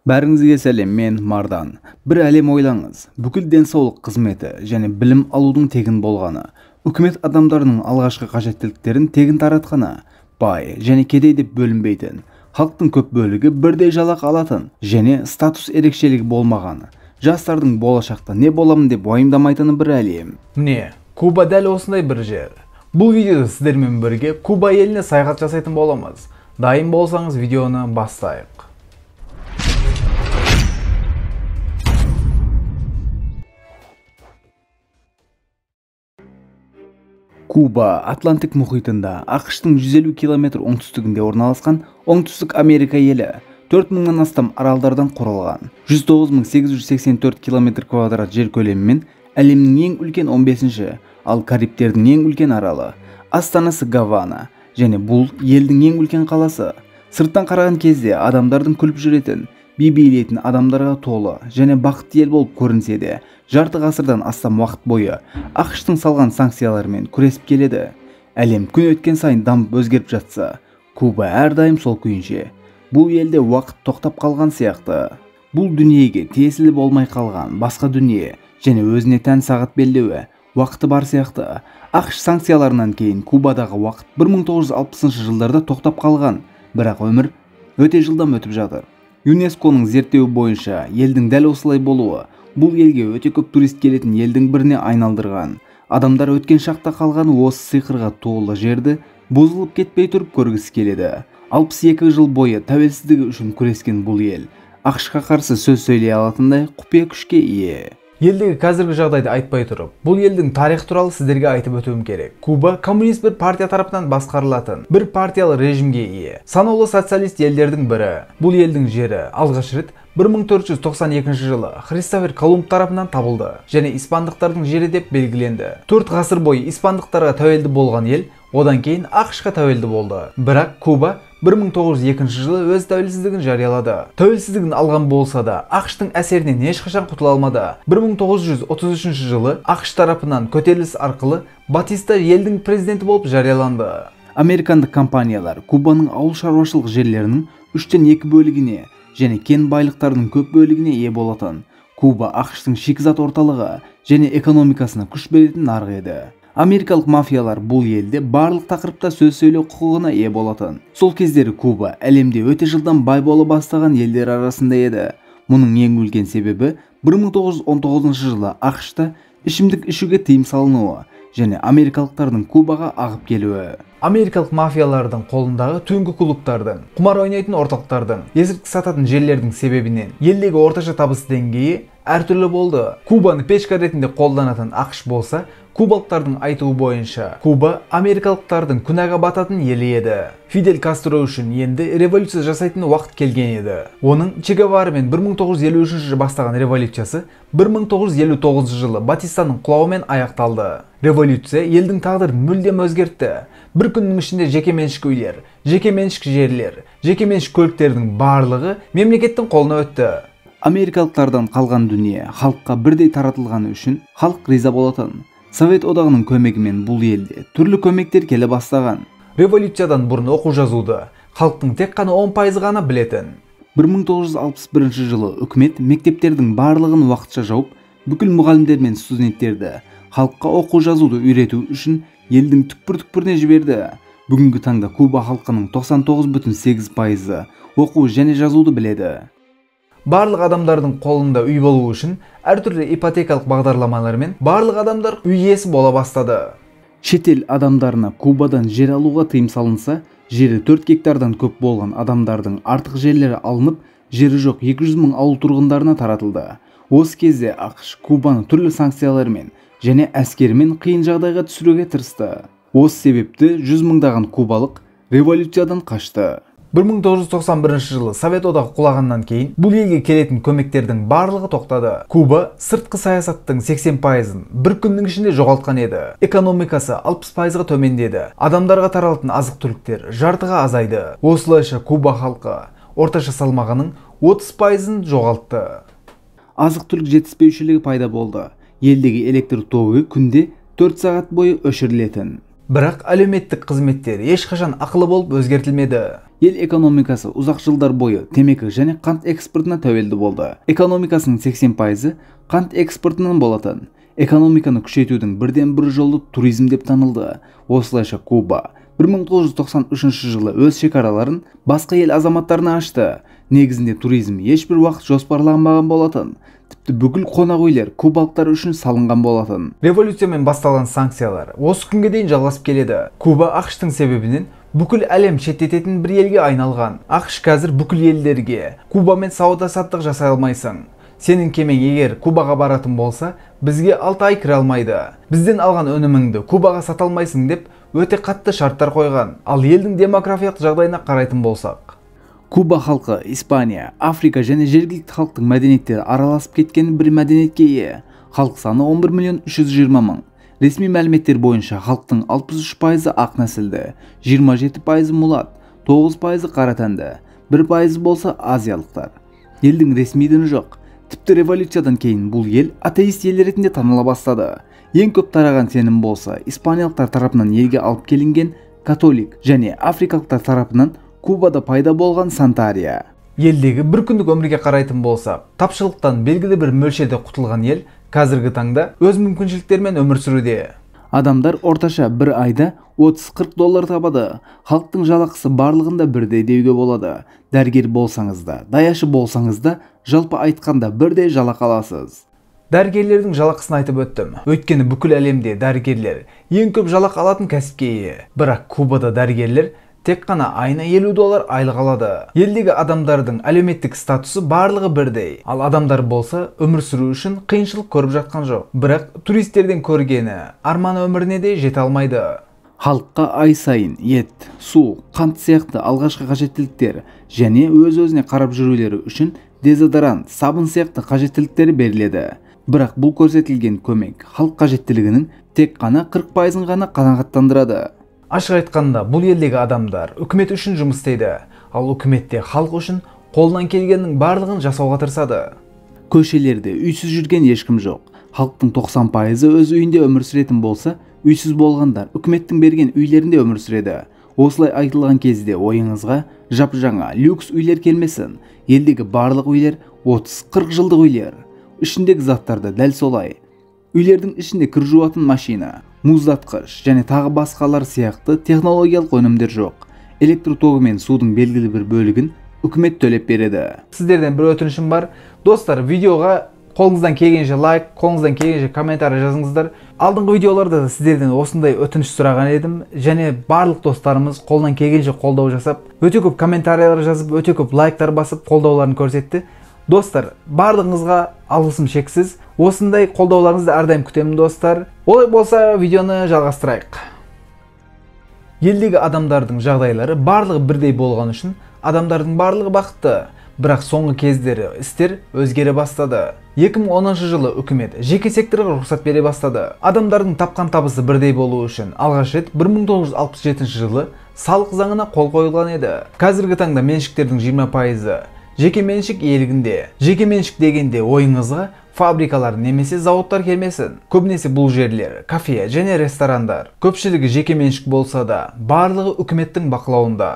Бәріңізге сәлем, мен Мардан. Бір әлем ойлаңыз, бүкіл денсаулық қызметі және білім алудың тегін болғаны, үкімет адамдарының алғашқы қажеттіліктерін тегін таратқаны, бай және кедей деп бөлінбейтін, халықтың көп бөлігі бірдей жалақы алатын және статус ерекшелігі болмағаны, жастардың болашақта не боламын деп уайымдамайтыны бір әлем. Міне, Куба дәл осындай бір жер. Бұл видеода сіздермен бірге Куба еліне саяхат жасайтын боламыз. Дайын болсаңыз, видеоны бастайық. Куба Атлантик мұхитында, АҚШ-тың 150 км оңтүстігінде орналасқан Оңтүстік Америка елі. 4000-нан астам аралдардан құралған. 109 884 км квадрат жер көлемімен әлемнің ең үлкен 15-ші, ал Карибтердің ең үлкен аралы. Астанасы Гавана және бұл елдің ең үлкен қаласы. Сырттан қараған кезде адамдардың күліп жүретін, би билейтін адамдарға толы және бақытты ел болып көрінсе де, жарты ғасырдан астам уақыт бойы АҚШ-тың салған санкцияларымен күресіп келеді. Әлем күн өткен сайын дамып өзгеріп жатса, Куба әрдайым сол күйінше. Бұл елде уақыт тоқтап қалған сияқты. Бұл дүниеге тиесілі болмай қалған басқа дүние және өзіне тән сағат белдеуі, уақыты бар сияқты. АҚШ санкцияларынан кейін Кубадағы уақыт 1960 жылдарда тоқтап қалған, бірақ өмір өте жылдам өтіп жатыр. ЮНЕСКО-ның зерттеуі бойынша елдің дәл осылай болуы бұл елге өте көп турист келетін елдің біріне айналдырған. Адамдар өткен шақта қалған осы сиқырға толы жерді бұзылып кетпей тұрып көргісі келеді. 62 жыл бойы тәуелсіздігі үшін күрескен бұл ел АҚШ-қа қарсы сөз сөйлей алатындай құпия күшке ие. Елдегі қазіргі жағдайды айтпай тұрып, бұл елдің тарихы туралы сіздерге айтып өтуім керек. Куба коммунист бір партия тарапынан басқарылатын бір партиялы режимге ие санаулы социалист елдердің бірі. Бұл елдің жері алғаш рет 1492 жылы Христофер Колумб тарапынан табылды және испандықтардың жері деп белгіленді. 4 ғасыр бойы испандықтарға тәуелді болған ел одан кейін АҚШ-қа тәуелді болды. Бірақ Куба 1902 жылы өз тәуелсіздігін жариялады. Тәуелсіздігін алған болса да, АҚШ-тың әсерінен ешқашан құтыла алмады. 1933 жылы АҚШ тарапынан көтеріліс арқылы Батиста елдің президенті болып жарияланды. Американдық компаниялар Кубаның ауыл шаруашылық жерлерінің үштен екі бөлігіне және кен байлықтарының көп бөлігіне ие болатын. Куба АҚШ-тың шикізат орталығы және экономикасына күш беретін нарық еді. Америкалық мафиялар бұл елде барлық тақырыпта сөз сөйлеу құқығына ие болатын. Сол кездері Куба әлемде өте жылдам бай бола бастаған елдер арасында еді. Мұның ең үлкен себебі 1919 жылы АҚШ-та ішімдік ішуге тыйым салынуы және америкалықтардың Кубаға ағып келуі. Америкалық мафиялардың қолындағы түнгі клубтардың, құмар ойнайтын орталықтардың, есірткі сататын жерлердің себебінен елдегі орташа табыс деңгейі әртүрлі болды. Кубаны печка ретінде қолданатын АҚШ болса, кубалықтардың айтуы бойынша, Куба америкалықтардың күнәға бататын елі еді. Фидель Кастро үшін енді революция жасайтын уақыт келген еді. Оның Че Геварамен 1953 жылы бастаған революциясы 1959 жылы Батистаның құлауымен аяқталды. Революция елдің тағдырын мүлдем өзгертті. Бір күннің ішінде жекеменшік үйлер, жекеменшік жерлер, жекеменшік көліктердің барлығы мемлекеттің қолына өтті. Америкалықтардан қалған дүние халыққа бірдей таратылғаны үшін халық риза болатын. Совет одағының көмегімен бұл елде түрлі көмектер келе бастаған. Революциядан бұрын оқу жазуды халықтың тек қана 10 пайызы ғана білетін. 1961 жылы үкімет мектептердің барлығын уақытша жауып, бүкіл мұғалімдер мен студенттерді халыққа оқу жазуды үйрету үшін елдің түкпір-түкпіріне жіберді. Бүгінгі таңда Куба халқының 99,8 пайызы оқу және жазуды біледі. Барлық адамдардың қолында үй болуы үшін әртүрлі ипотекалық бағдарламалармен барлық адамдар үй иесі бола бастады. Шетел адамдарына Кубадан жер алуға тыйым салынса, жері 4 гектардан көп болған адамдардың артық жерлері алынып, жері жоқ 200 мың ауыл тұрғындарына таратылды. Осы кезде АҚШ Кубаны түрлі санкциялармен және әскерімен қиын жағдайға түсіруге тырысты. Осы себепті жүз мыңдаған кубалық революциядан қашты. 1991 жылы Совет одағы құлағаннан кейін бұл елге келетін көмектердің барлығы тоқтады. Куба сыртқы саясаттың 80 пайызын бір күннің ішінде жоғалтқан еді. Экономикасы 60 пайызға төмендеді. Адамдарға таралатын азық түліктер жартыға азайды. Осылайша Куба халқы орташа салмағының 30 пайызын жоғалтты. Азық түлік жетіспеушілігі пайда болды. Елдегі электр тогы күнде 4 сағат бойы өшірілетін. Бірақ әлеуметтік қызметтер ешқашан ақылы болып өзгертілмеді. Ел экономикасы ұзақ жылдар бойы темекі және қант экспортына тәуелді болды. Экономикасының 80% қант экспортынан болатын. Экономиканы күшейтудің бірден бір жолы туризм деп танылды. Осылайша Куба 1993 жылы өз шекараларын басқа ел азаматтарына ашты. Негізінде туризм ешбір уақыт жоспарланбаған болатын. Тіпті бүкіл қонақ үйлер кубалықтар үшін салынған болатын. Революциямен басталған санкциялар осы күнге дейін жалғасып келеді. Куба АҚШ-тың себебінен бүкіл әлем шеттететін бір елге айналған. АҚШ қазір бүкіл елдерге Кубамен сауда-саттық жасай алмайсың. Сенің кемең егер Кубаға баратын болса, бізге 6 ай кіре алмайды. Бізден алған өніміңді Кубаға сата алмайсың деп өте қатты шарттар қойған. Ал елдің демографиялық жағдайына қарайтын болсақ, Куба халқы Испания, Африка және жергілікті халықтың мәдениеттері араласып кеткен бір мәдениетке ие. Халық саны 11 миллион 320 мың. Ресми мәліметтер бойынша халықтың 63% ақ нәсілді, 27% мулат, 9% қара тәнді, 1% болса азиялықтар. Елдің ресми діні жоқ. Тіпті революциядан кейін бұл ел атеист ел ретінде таныла бастады. Ең көп тараған сенім болса, испаниялықтар тарапынан елге алып келінген католик және африкалықтар тарапынан Кубада пайда болған Сантария. Елдегі бір күндік өмірге қарайтын болсақ, тапшылықтан белгілі бір мөлшерде құтылған ел қазіргі таңда өз мүмкіншіліктерімен өмір сүруде. Адамдар орташа бір айда 30-40 доллар табады. Халықтың жалақысы барлығында бірдей деуге болады. Дәрігер болсаңыз да, даяшы болсаңыз да, жалпы айтқанда бірдей жалақы аласыз. Дәрігерлердің жалақысын айтып өттім. Өйткені бүкіл әлемде дәрігерлер ең көп жалақы алатын кәсіпке ие. Бірақ Кубада дәрігерлер тек қана айына 50 доллар айлық алады. Елдегі адамдардың әлеуметтік статусы барлығы бірдей. Ал адамдар болса өмір сүру үшін қиыншылық көріп жатқан жоқ. Бірақ туристерден көргені арман өміріне де жете алмайды. Халыққа ай сайын ет, су, қант сияқты алғашқы қажеттіліктер және өз-өзіне қарап жүрулері үшін дезодорант, сабын сияқты қажеттіліктері беріледі. Бірақ бұл көрсетілген көмек халық қажеттілігінің тек қана 40%-ын ғана қанағаттандырады. Ашық айтқанда, бұл елдегі адамдар үкімет үшін жұмыс істейді, ал үкіметте халық үшін қолынан келгеннің барлығын жасауға тырысады. Көшелерде үйсіз жүрген ешкім жоқ. Халықтың 90% өз үйінде өмір сүретін болса, үйсіз болғандар үкіметтің берген үйлерінде өмір сүреді. Осылай айтылған кезде ойыңызға жап-жаңа люкс үйлер келмесін. Елдегі барлық үйлер 30-40 жылдық үйлер. Ішіндегі заттар да дәл солай. Үйлердің ішінде кір жуатын машина, мұздатқыш және тағы басқалар сияқты технологиялық өнімдер жоқ. Электр тогы мен судың белгілі бір бөлігін үкімет төлеп береді. Сіздерден бір өтінішім бар. Достар, видеоға қолыңыздан келгенше лайк, қолыңыздан келгенше комментарий жазыңыздар. Алдыңғы видеоларда да сіздерден осындай өтініш сұраған едім. Және барлық достарымыз қолынан келгенше қолдау жасап, өте көп комментариялар жазып, өте көп лайктар басып қолдауларын көрсетті. Достар, барлығыңызға алғысым шексіз. Осындай қолдауларыңызды әрдайым күтемін, достар. Олай болса, видеоны жалғастырайық. Елдегі адамдардың жағдайлары барлығы бірдей болған үшін адамдардың барлығы бақытты. Бірақ соңғы кездері істер өзгере бастады. 2010 жылы үкімет жеке секторға рұқсат бере бастады. Адамдардың тапқан табысы бірдей болу үшін алғаш рет 1967 жылы салық заңына қол қойылған еді. Қазіргі таңда меншіктердің 20% жеке меншік иелігінде. Жеке меншік дегенде ойыңызға фабрикалар немесе зауыттар келмесін. Көбінесе бұл жерлер кафе және ресторандар. Көпшілігі жеке меншік болса да, барлығы үкіметтің бақылауында.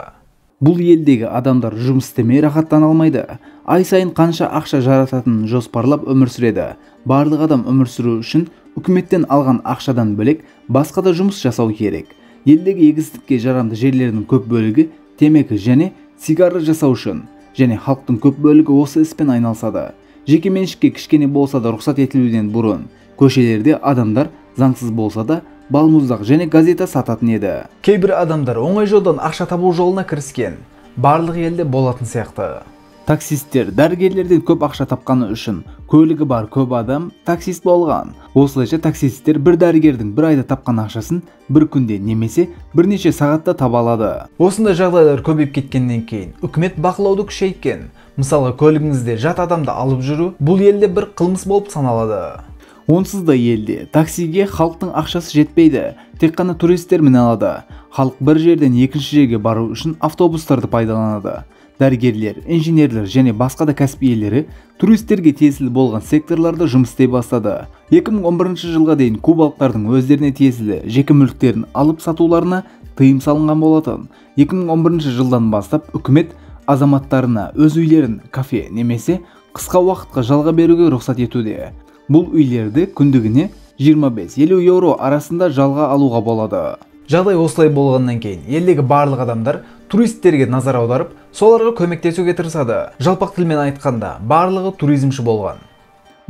Бұл елдегі адамдар жұмыс істемей рахаттана алмайды. Ай сайын қанша ақша жарататынын жоспарлап өмір сүреді. Барлық адам өмір сүру үшін үкіметтен алған ақшадан бөлек басқа да жұмыс жасау керек. Елдегі егістікке жарамды жерлердің көп бөлігі темекі және сигара жасау үшін, және халықтың көп бөлігі осы іспен айналысады. Жеке меншікке кішкене болса да рұқсат етілуден бұрын көшелерде адамдар заңсыз болса да балмұздақ және газета сататын еді. Кейбір адамдар оңай жолдан ақша табу жолына кіріскен. Барлық елде болатын сияқты. Таксисттер дәрігерлерден көп ақша тапқаны үшін көлігі бар көп адам таксист болған. Осылайша таксисттер бір дәрігердің бір айда тапқан ақшасын бір күнде немесе бірнеше сағатта таба алады. Осындай жағдайлар көбейіп кеткеннен кейін үкімет бақылауды күшейткен. Мысалы, көлігіңізде жат адамды алып жүру бұл елде бір қылмыс болып саналады. Онсыз да елде таксиге халықтың ақшасы жетпейді, тек қана туристер міне алады. Халық бір жерден екінші жерге бару үшін автобустарды пайдаланады. Дәрігерлер, инженерлер және басқа да кәсіп иелері туристерге тиесілі болған секторларда жұмыс істей бастады. 2011 жылға дейін кубалықтардың өздеріне тиесілі жеке мүліктерін алып сатуларына тыйым салынған болатын. 2011 жылдан бастап үкімет азаматтарына өз үйлерін кафе немесе қысқа уақытқа жалға беруге рұқсат етуде. Бұл үйлерді күндігіне 25-50 еуро арасында жалға алуға болады. Жағдай осылай болғаннан кейін елдегі барлық адамдар туристерге назар аударып, соларға көмектесуге тырысады. Жалпақ тілмен айтқанда, барлығы туризмші болған.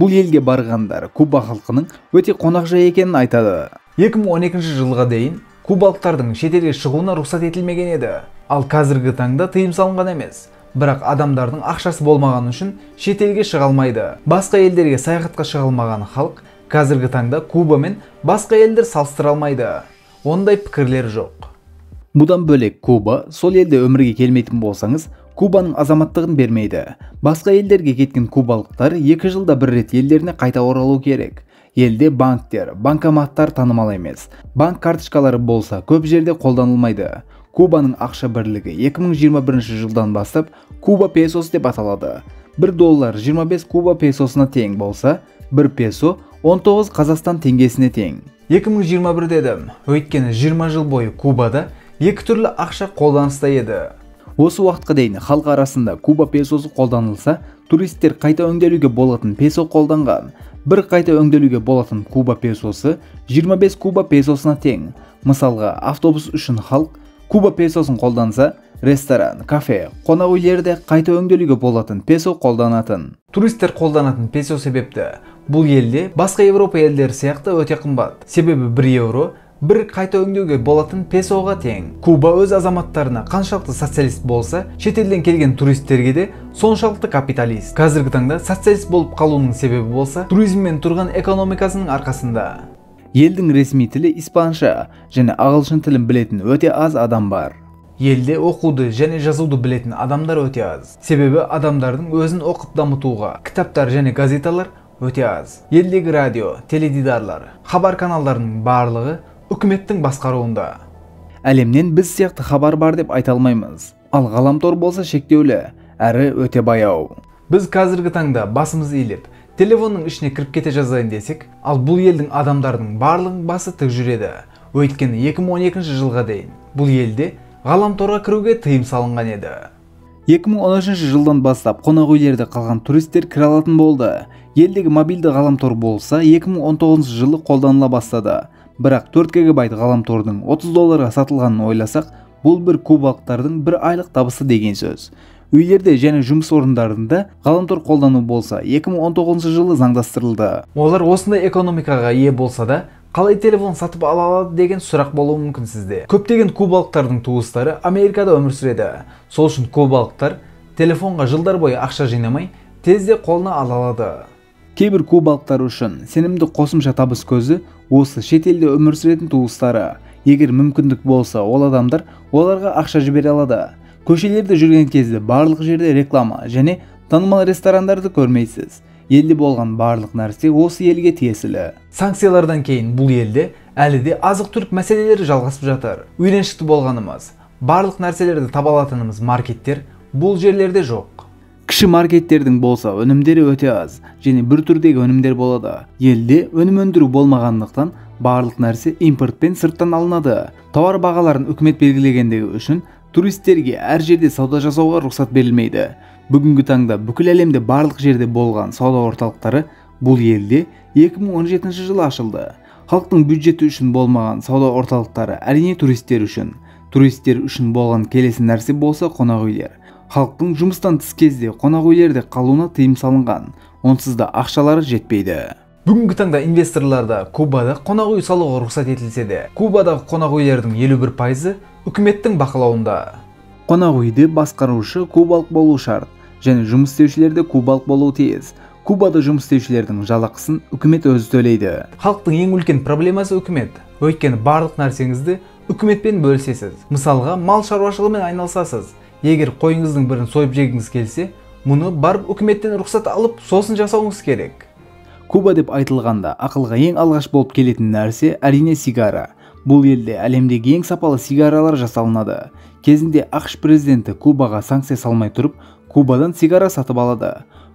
Бұл елге барғандар Куба халқының өте қонақжай екенін айтады. 2012 жылға дейін кубалықтардың шетелге шығуына рұқсат етілмеген еді. Ал қазіргі таңда тыйым салынған емес. Бірақ адамдардың ақшасы болмағаны үшін шетелге шыға алмайды. Басқа елдерге саяхатқа шыға алмаған халық қазіргі таңда Куба мен басқа елдер салыстыра алмайды. Ондай пікірлер жоқ. Бұдан бөлек Куба сол елде өмірге келмейтін болсаңыз, Кубаның азаматтығын бермейді. Басқа елдерге кеткен кубалықтар 2 жылда бір рет елдеріне қайта оралу керек. Елде банктер, банкоматтар танымал емес. Банк карточкалары болса көп жерде қолданылмайды. Кубаның ақша бірлігі 2021 жылдан бастап Куба песосы деп аталады. 1 доллар 25 Куба песосына тең болса, 1 песо 19 Қазақстан теңгесіне тең. 2021 дедім, өйткені 20 жыл бойы Кубада екі түрлі ақша қолданыста еді. Осы уақытқа дейін халық арасында Куба песосы қолданылса, туристер қайта өңделуге болатын песо қолданған. Бір қайта өңделуге болатын Куба песосы 25 Куба песосына тең. Мысалға, автобус үшін халық Куба песосын қолданса, ресторан, кафе, қонақ үйлерде қайта өңделуге болатын песо қолданатын. Туристер қолданатын песо себепті бұл елде басқа Европа елдері сияқты өте қымбат. Себебі 1 евро бір қайта өңдеуге болатын песоға тең. Куба өз азаматтарына қаншалықты социалист болса, шетелден келген туристерге де соншалықты капиталист. Қазіргі таңда социалист болып қалуының себебі болса, туризммен тұрған экономикасының арқасында. Елдің ресми тілі испанша және ағылшын тілін білетін өте аз адам бар. Елде оқуды және жазуды білетін адамдар өте аз. Себебі адамдардың өзін оқып дамытуға кітаптар және газеталар өте аз. Елдегі радио, теледидарлар, хабар каналдарының барлығы үкіметтің басқаруында. Әлемнен біз сияқты хабар бар деп айта алмаймыз. Ал ғаламтор болса шектеулі, әрі өте баяу. Біз қазіргі таңда басымызды илеп, телефонның ішіне кіріп кете жазайын десек, ал бұл елдің адамдарының барлығының басы тік жүреді. Өйткені 2012 жылға дейін бұл елде ғаламторға кіруге тыйым салынған еді. 2013 жылдан бастап қонақ үйлерде қалған туристер кіре алатын болды. Елдегі мобильді ғаламтор болса 2019 жылы қолданыла бастады. Бірақ 4 гигабайт ғаламтордың 30 долларға сатылғанын ойласақ, бұл бір кубалықтардың бір айлық табысы деген сөз. Үйлерде және жұмыс орындарында ғаламтор қолдану болса 2019 жылы заңдастырылды. Олар осындай экономикаға ие болса да, қалай телефон сатып ала алады деген сұрақ болуы мүмкін сізде. Көптеген кубалықтардың туыстары Америкада өмір сүреді. Сол үшін кубалықтар телефонға жылдар бойы ақша жинамай, тезде қолына ала алады. Кейбір кубалықтар үшін сенімді қосымша табыс көзі осы шетелде өмір сүретін туыстары. Егер мүмкіндік болса, ол адамдар оларға ақша жібере алады. Көшелерде жүрген кезде барлық жерде реклама және танымал ресторандарды көрмейсіз. Елде болған барлық нәрсе осы елге тиесілі. Санкциялардан кейін бұл елде әлі де азық-түлік мәселелері жалғасып жатыр. Үйреншікті болғанымыз, барлық нәрселерді таба алатынымыз маркеттер бұл жерлерде жоқ. Кіші маркеттердің болса өнімдері өте аз және бір түрдегі өнімдер болады. Елде өнім өндіру болмағандықтан барлық нәрсе импортпен сырттан алынады. Тауар бағаларын үкімет белгілегендігі үшін туристерге әр жерде сауда жасауға рұқсат берілмейді. Бүгінгі таңда бүкіл әлемде барлық жерде болған сауда орталықтары бұл елде 2017 жылы ашылды. Халықтың бюджеті үшін болмаған сауда орталықтары әрине туристер үшін. Туристер үшін болған келесі нәрсе болса қонақ үйлер. Халықтың жұмыстан тыс кезде қонақ үйлерде қалуына тыйым салынған. Онсыз да ақшалары жетпейді. Бүгінгі таңда инвесторларда Кубада қонақ үй салуға рұқсат етілсе де, Кубадағы қонақ үйлердің 51%-ы үкіметтің бақылауында. Қонақ үйді басқарушы кубалық болу шарт және жұмыс істеушілер де кубалық болуы тиіс. Кубада жұмыс істеушілердің жалақысын үкімет өзі төлейді. Халықтың ең үлкен проблемасы үкімет. Өйткені барлық нәрсеңізді үкіметпен бөлісесіз. Мысалға, мал шаруашылығымен айналысасыз. Егер қойыңыздың бірін сойып жегіңіз келсе, мұны барып үкіметтен рұқсат алып, сосын жасауыңыз керек. Куба деп айтылғанда ақылға ең алғаш болып келетін нәрсе әрине сигара. Бұл елде әлемдегі ең сапалы сигаралар жасалынады. Кезінде ақш президенті Кубаға санкция салмай тұрып, Кубадан сигара сатып алады.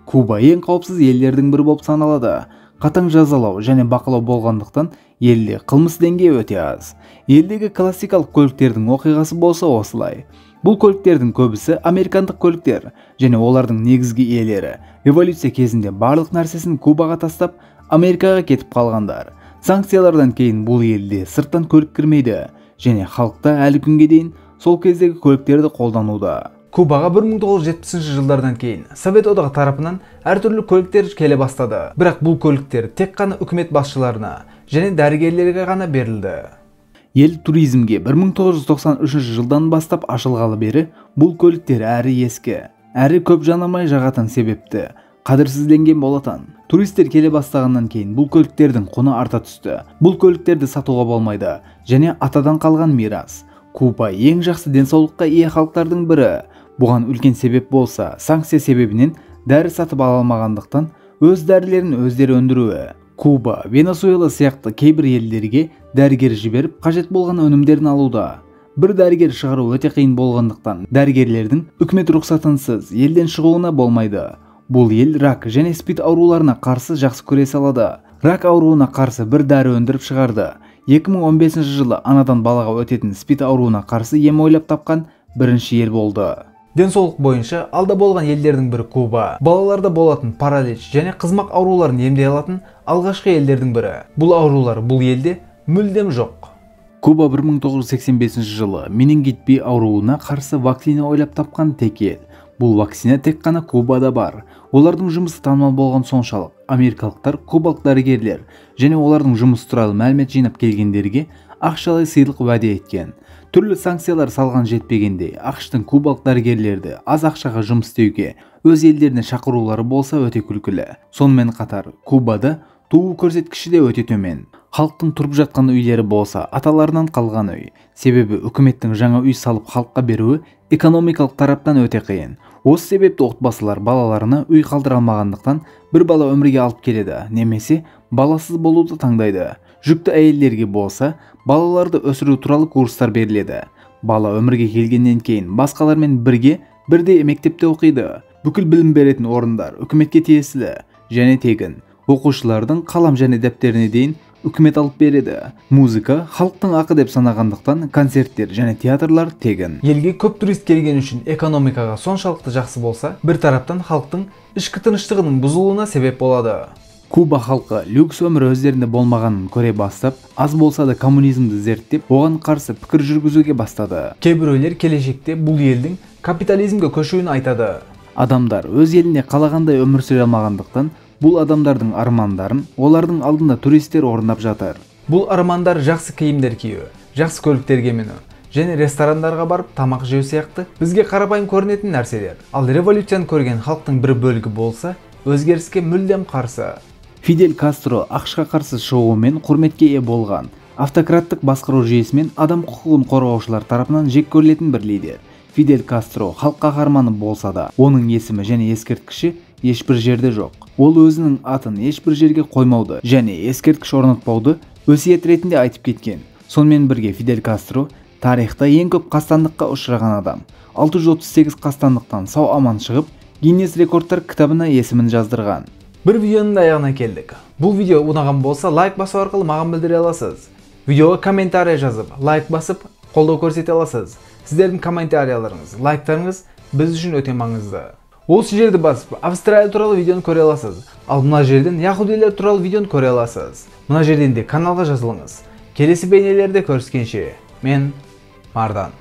Куба ең қауіпсіз елдердің бірі болып саналады. Қатаң жазалау және бақылау болғандықтан елде қылмыс деңгейі өте аз. Елдегі классикалық көліктердің оқиғасы болса осылай. Бұл көліктердің көбісі американдық көліктер және олардың негізгі иелері революция кезінде барлық нәрсесін Кубаға тастап, Америкаға кетіп қалғандар. Санкциялардан кейін бұл елде сырттан көлік кірмейді және халықта әлі күнге дейін сол кездегі көліктерді қолдануда. Кубаға 1970 жылдардан кейін Совет одағы тарапынан әртүрлі көліктер келе бастады. Бірақ бұл көліктер тек қана үкімет басшыларына және дәрігерлерге ғана берілді. Ел туризмге 1993 жылдан бастап ашылғалы бері бұл көліктер әрі ескі, әрі көп жанармай жағатын себепті қадірсізденген болатын. Туристер келе бастағаннан кейін бұл көліктердің құны арта түсті. Бұл көліктерді сатуға болмайды және атадан қалған мирас. Куба ең жақсы денсаулыққа ие халықтардың бірі. Бұған үлкен себеп болса, санкция себебінен дәрі сатып ала алмағандықтан өз дәрілерін өздері өндіруі. Куба, Венесуэла сияқты кейбір елдерге дәрігер жіберіп, қажет болған өнімдерін алуда. Бір дәрігер шығару өте қиын болғандықтан, дәрігерлердің үкімет рұқсатынсыз елден шығуына болмайды. Бұл ел рак және СПИД ауруларына қарсы жақсы күресе алады. Рак ауруына қарсы бір дәрі өндіріп шығарды. 2015 жылы анадан балаға өтетін СПИД ауруына қарсы ем ойлап тапқан бірінші ел болды. Денсаулық бойынша алда болған елдердің бірі Куба. Балаларда болатын паралич және қызмақ ауруларын емдей алатын алғашқы елдердің бірі. Бұл аурулар бұл елде мүлдем жоқ. Куба 1985 жылы менингит Б ауруына қарсы вакцина ойлап тапқан тек ел. Бұл вакцина тек қана Кубада бар. Олардың жұмысы танымал болған соншалық, америкалықтар, кубалық дәрігерлер және олардың жұмысы туралы мәлімет жинап келгендерге ақшалай сыйлық уәде еткен. Түрлі санкциялар салған жетпегенде, АҚШ-тың кубалық дәрігерлерді аз ақшаға жұмыс істеуге өз елдеріне шақырулары болса өте күлкілі. Сонымен қатар, Кубада туу көрсеткіші де өте төмен. Халықтың тұрып жатқан үйлері болса, аталарынан қалған үй. Себебі үкіметтің жаңа үй салып халыққа беруі экономикалық тараптан өте қиын. Осы себепті отбасылар балаларына үй қалдыра алмағандықтан бір бала өмірге алып келеді, немесе баласыз болуды таңдайды. Жүкті әйелдерге болса, балаларды өсіру туралы курстар беріледі. Бала өмірге келгеннен кейін басқалармен бірге бірдей мектепте оқиды. Бүкіл білім беретін орындар үкіметке тиесілі және тегін. Оқушылардың қалам және дәптеріне дейін үкімет алып береді. Музыка халықтың ақы деп санағандықтан концерттер және театрлар тегін. Елге көп турист келген үшін экономикаға соншалықты жақсы болса, бір тараптан халықтың ішкі тыныштығының бұзылуына себеп болады. Куба халқы люкс өмір өздерінде болмағанын көре бастап, аз болса да коммунизмді зерттеп, оған қарсы пікір жүргізуге бастады. Кейбіреулер келешекте бұл елдің капитализмге көшуін айтады. Адамдар өз елінде қалағандай өмір сүре алмағандықтан, бұл адамдардың армандарын олардың алдында туристер орындап жатыр. Бұл армандар жақсы киімдер кию, жақсы көліктерге міну және ресторандарға барып тамақ жеу сияқты бізге қарапайым көрінетін нәрселер. Ал революцияны көрген халықтың бір бөлігі болса, өзгеріске мүлдем қарсы. Фидель Кастро АҚШ-қа қарсы шығуымен құрметке ие болған, автократтық басқару жүйесімен адам құқығын қорғаушылар тарапынан жек көрілетін бір лидер. Фидель Кастро халық қаһарманы болса да, оның есімі және ескерткіші ешбір жерде жоқ. Ол өзінің атын ешбір жерге қоймауды және ескерткіш орнатпауды өсиет ретінде айтып кеткен. Сонымен бірге Фидель Кастро тарихта ең көп қастандыққа ұшыраған адам. 638 қастандықтан сау аман шығып, Гиннес рекордтар кітабына есімін жаздырған. Бір видеоның да аяғына келдік. Бұл видео ұнаған болса, лайк басу арқылы маған білдіре аласыз. Видеоға комментарий жазып, лайк басып, қолдау көрсете аласыз. Сіздердің комментарияларыңыз, лайктарыңыз біз үшін өте маңызды. Осы жерді басып, Австралия туралы видеоны көре аласыз. Ал мына жерден яхудилер туралы видеоны көре аласыз. Мына жерден де каналға жазылыңыз. Келесі бейнелерде көріскенше, мен Мардан.